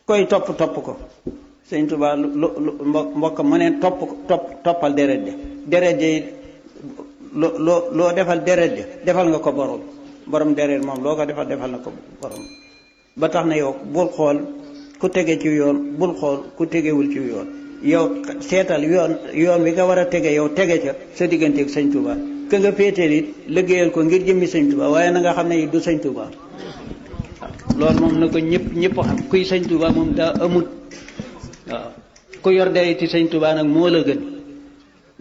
koy topp ko sëñ Tuubaa mbokk mu ne toppal deret ja deret ja loo defal deret ja defal nga ko borom deret moom loo ko defal na ko borom ba tax na yow bul xool ku tege ci yoon bul xool ku tegewul ci yoon yow seetal yoon wi nga war a tege yow tege ca sa digganteeg sëñ Tuubaa ka nga féeteel it liggéeyal ko ngir jëmmi sëñ Tuubaa waaye na nga xam ne it du sëñ Tuubaa loolu moom na ko ñëpp xam kuy sëñ Tuubaa moom daa amut waaw ku yor dereti sëñ Tuubaa nag moo la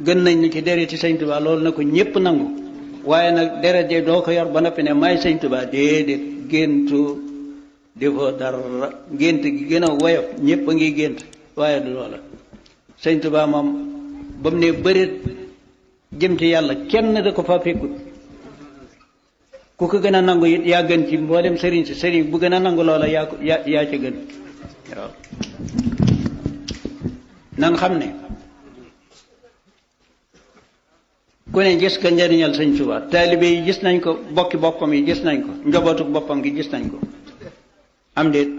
gën nañ ni ci dereti sëñ Tuubaa loolu na ko ñëpp nangu waaye nag deret je doo ko yor ba noppi ne maay sëñ Tuubaa déedéet géntu defoo dara gént gi gën a woyof ñëpp a ngi gént waaye du loola sëñ Tuubaa moom ba mu ne bëreet jëm ci yàlla kenn da ko fa fekkut ku ko gën a nangu it yaa gën ci mboolem sëriñ bu gën a nangu loola yaa ca gën waaw nan xam ne ku ne gis ka njariñal sëñ Tuubaa taalibe yi gis nañ ko bokki boppam yi gis nañ ko njobootu boppam gi gis nañ ko am déet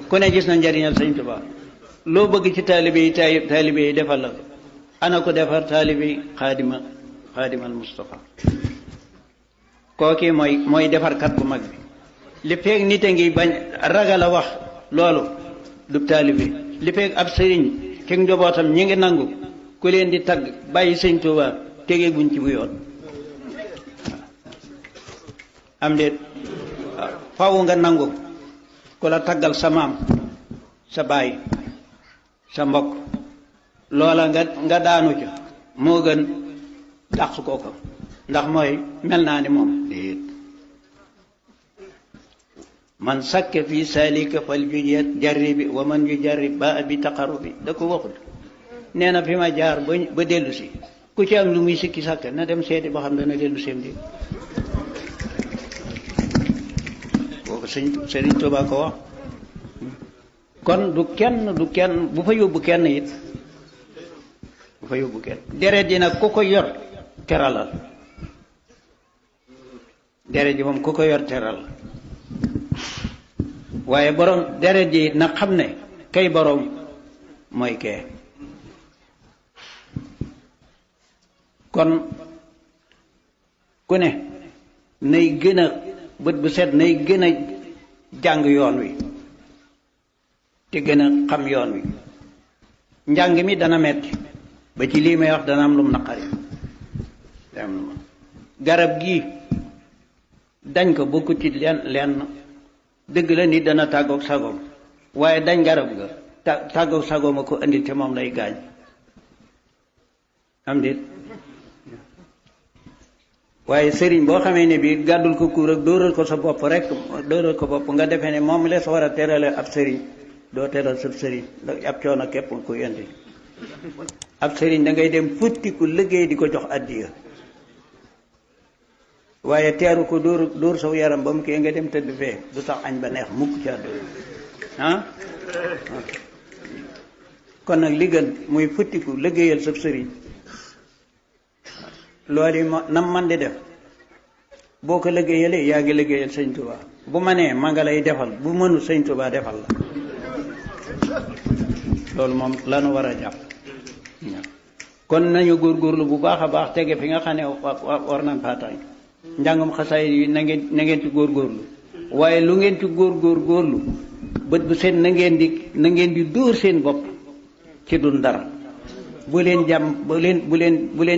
ku ne gis na njariñal sëñ Tuubaa loo bëgg ci taalibe yi defal la ko ana ko defar taalibe yi xaadimal Mustafa kooki mooy defarkat bu mag bi li feeg nit a ngi bañ ragal a wax loolu du taalibe li feeg ab sëriñ ci njobootam ñi ngi nangu ku leen di tagg bàyyi sëñ Tuubaa tegee guñ ci bu yoon am déet faw nga nangu ku la taggal sa maam sa baay sa mbokk loola nga daanu ca moo gën dàq ko ndax mooy mel naa ni moom déet man sakke fii salika fal jarribi wa man yu jarrib ba bi taqarrubi da ko waxul nee na fi ma jaar ba dellu si ku ci am lu muy sikki sàkk na dem seeti ba xam dana dellu seem di kooku Sëriñ Tuubaa ko wax kon du kenn bu fa yóbbu kenn it bu fa yóbbu kenn deret ji nag ku ko yor teralal deret ji moom ku ko yor teral waaye borom deret ji nag xam ne kay borom mooy kee kon ku ne nay gën a bët bu set nay gën a jàng yoon wi te gën a xam yoon wi njàng mi dana metti ba ci lii may wax dana am lum naqari garab gii dañ ko bokkut ci lenn dëgg la nit dana tàggoog sagoom waaye dañ garab ga tàggoog sagoom a ko indi te moom lay gaañ am déet waaye sëriñ boo xamee ne bii gàddul ko kuur ak dóoral ko sa bopp rek dóoral ko bopp nga defee ne moom lees war a terale ab sëriñ doo teral sab sëriñ ab coono képp ko indi ab sëriñ da ngay dem futtiku liggéey di ko jox addiya waaye teeru ko dóor saw yaram ba mu kii nga dem tëdd fee du tax añ ba neex mukk ci àdduna kon nag li gën muy futtiku liggéeyal sab sëriñ loolu nam man di def boo ko liggéeyalee yaa ngi liggéeyal sëñ Tuubaa bu ma nee ma nga lay defal bu mënul sëñ Tuubaa defal la loolu moom lanu war a jàpp kon nañu góorgóorlu bu baax a baax tege fi nga xam ne war nañ faataay njàngum xasaay yi na ngeen ci góorgóorlu waaye lu ngeen ci góorgóorlu bët bu seen na ngeen di dóor seen bopp ci dun dara bu leen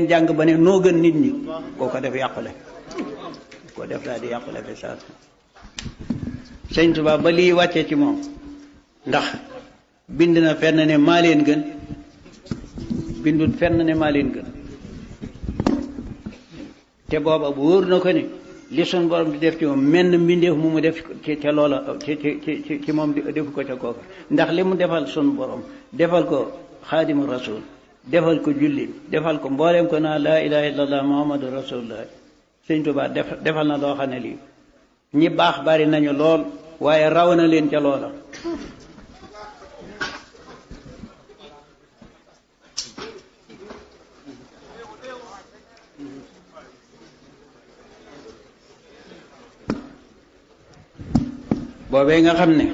jàng ba ne noo gën nit ñi koo ko def yàqule koo def daal di yàqule fi saa sëñ Tuubaa ba lii wàccee ci moom ndax bind na fenn ne maa leen gën bindut fenn ne maa leen gën te booba bu wóor na ko ni li sun borom di def ci moom menn mbindeef mu def ca loola ci moom defu ko ca kooka ndax li mu defal sun borom defal ko xaadimu rasul defal ko julli defal ko mbooleem ko naa laa ilaha illallah muhammadu rasulullah sëñ Tuubaa defal na loo xam ne lii ñi baax bari nañu lool waaye raw na leen ca loola boobee nga xam ne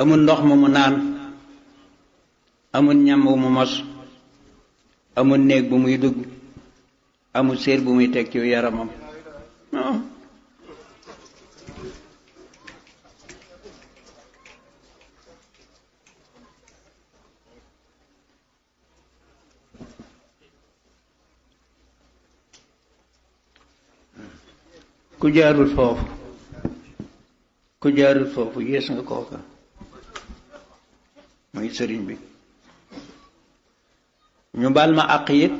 amul ndox mu naan amul ñam mu mos amul néeg bu muy dugg amul séer bu muy teg ci yaramam ku jaarul foofu yées nga kooka muy sëriñ bi ñu baal ma àq it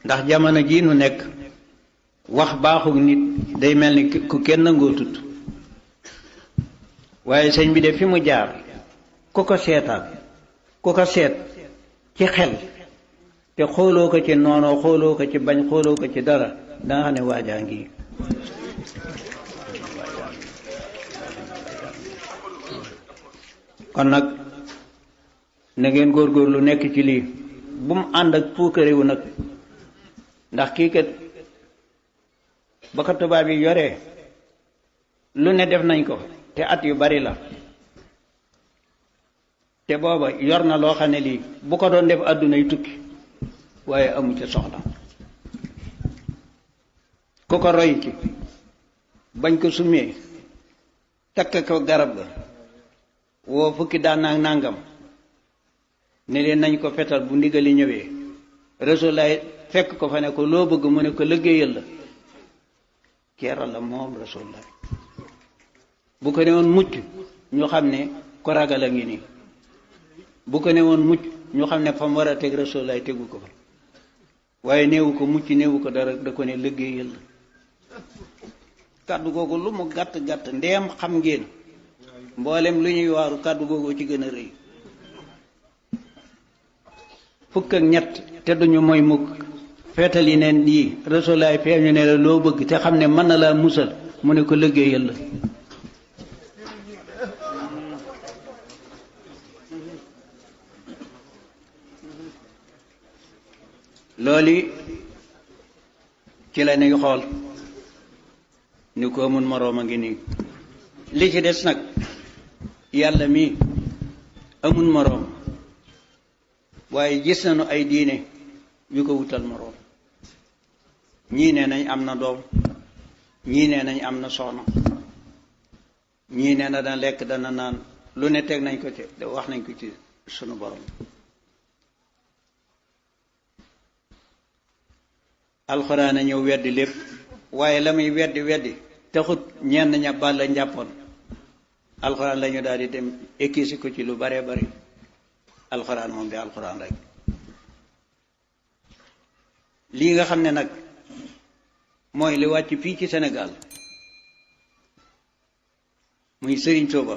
ndax jamono jii nu nekk wax baaxul nit day mel ni ku kenn nangoo tut waaye sëñ bi de fi mu jaar ku ko seetaan ku ko seet ci xel te xooloo ko ci noonoo xooloo ko ci bañ xooloo ko ci dara danga xam ne waajaa ngi kon nag na ngeen góorgóorlu nekk ci lii bu mu ànd ak puukarewu nag ndax kii kat ba ko tubaab yi yoree lu ne def nañ ko te at yu bari la te booba yor na loo xam ne lii bu ko doon def àdduna yi tukki waaye amu ca soxla ku ko roy ci bañ ko sumee takk ko garab ga woo fukki daan ak nàngam ne leen nañ ko fetal bu ndigali ñëwee Rasulaay fekk ko fa ne ko loo bëgg mu ne ko liggéeyal la keral la moom Rasulaay bu ko ne woon mucc ñu xam ne ko ragal a ngi nii bu ko ne woon mucc ñu xam ne fa mu war a teg Rasulaay tegu ko fa waaye néewu ko mucc néewu ko dara da ko ne liggéeyal la kàddu googu lu mu gàtt gàtt ndeem xam ngeen mboolem lu ñuy waaru kàddu googu ci gën a rëy fukk ak ñett te duñu mooy mukk feetal yi neen yii Rasulaay feeñu ne la loo bëgg te xam ne mën na laa musal mu ne ko liggéeyal la loolu ci la ñuy xool ni ko amul moroom a ngi nii li ci des nag yàlla mi amul moroom waaye gis nañu ay diine yu ko wutal moroom ñii nee nañ am na doom ñii nee nañ am na soxna ñii nee na dana lekk dana naan lu ne teg nañ ko ci wax nañ ko ci sunu borom alxuraan a ñëw weddi lépp waaye la muy weddi taxut ñenn ña bàll njàppoon alxuraan la ñu daal di dem ekkisi ko ci lu bare bari alxuraan moom di alxuraan rek lii nga xam ne nag mooy li wàcc fii ci Sénégal muy Sëriñ Tuuba